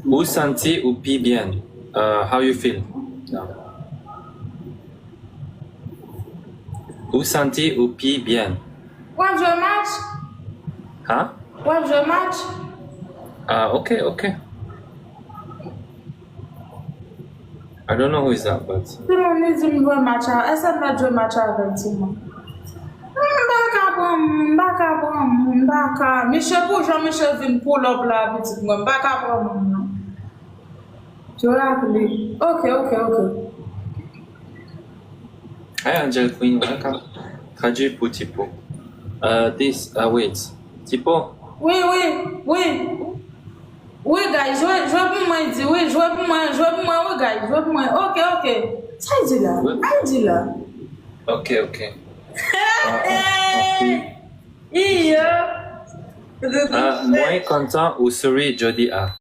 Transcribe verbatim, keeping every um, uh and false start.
Ou santi ou pi byen? Uh, how you feel now? Ou santi ou pi byen? W ap jwe match? Huh? W ap jwe match? Ah, okay, okay. I don't know who is that, but Timoun li di m jwe match a. Èske m mèt jwe match avè l, timoun? M pa ka pran moun, m pa ka pran moun, m pa ka. Misye pou jan misye vin pull up la, pitit mwen, m pa ka pran moun non. Jwe ak li. Ok, ok, ok. Hi, Angel Queen, welcome. Tradui pou Tipo. Uh, this, uh, wait. Tipo? Wi, wi, wi. Wi, guys, jwe, jwe pou mwen, di, wi, jwe pou mwen, jwe pou mwen, wi, guys, jwe pou mwen. Ok, ok. Sa l di la? Sa l di la? Ok, ok. Ah, ah, ok. Iyo. Ah, mwen kontan ou souri jodi a.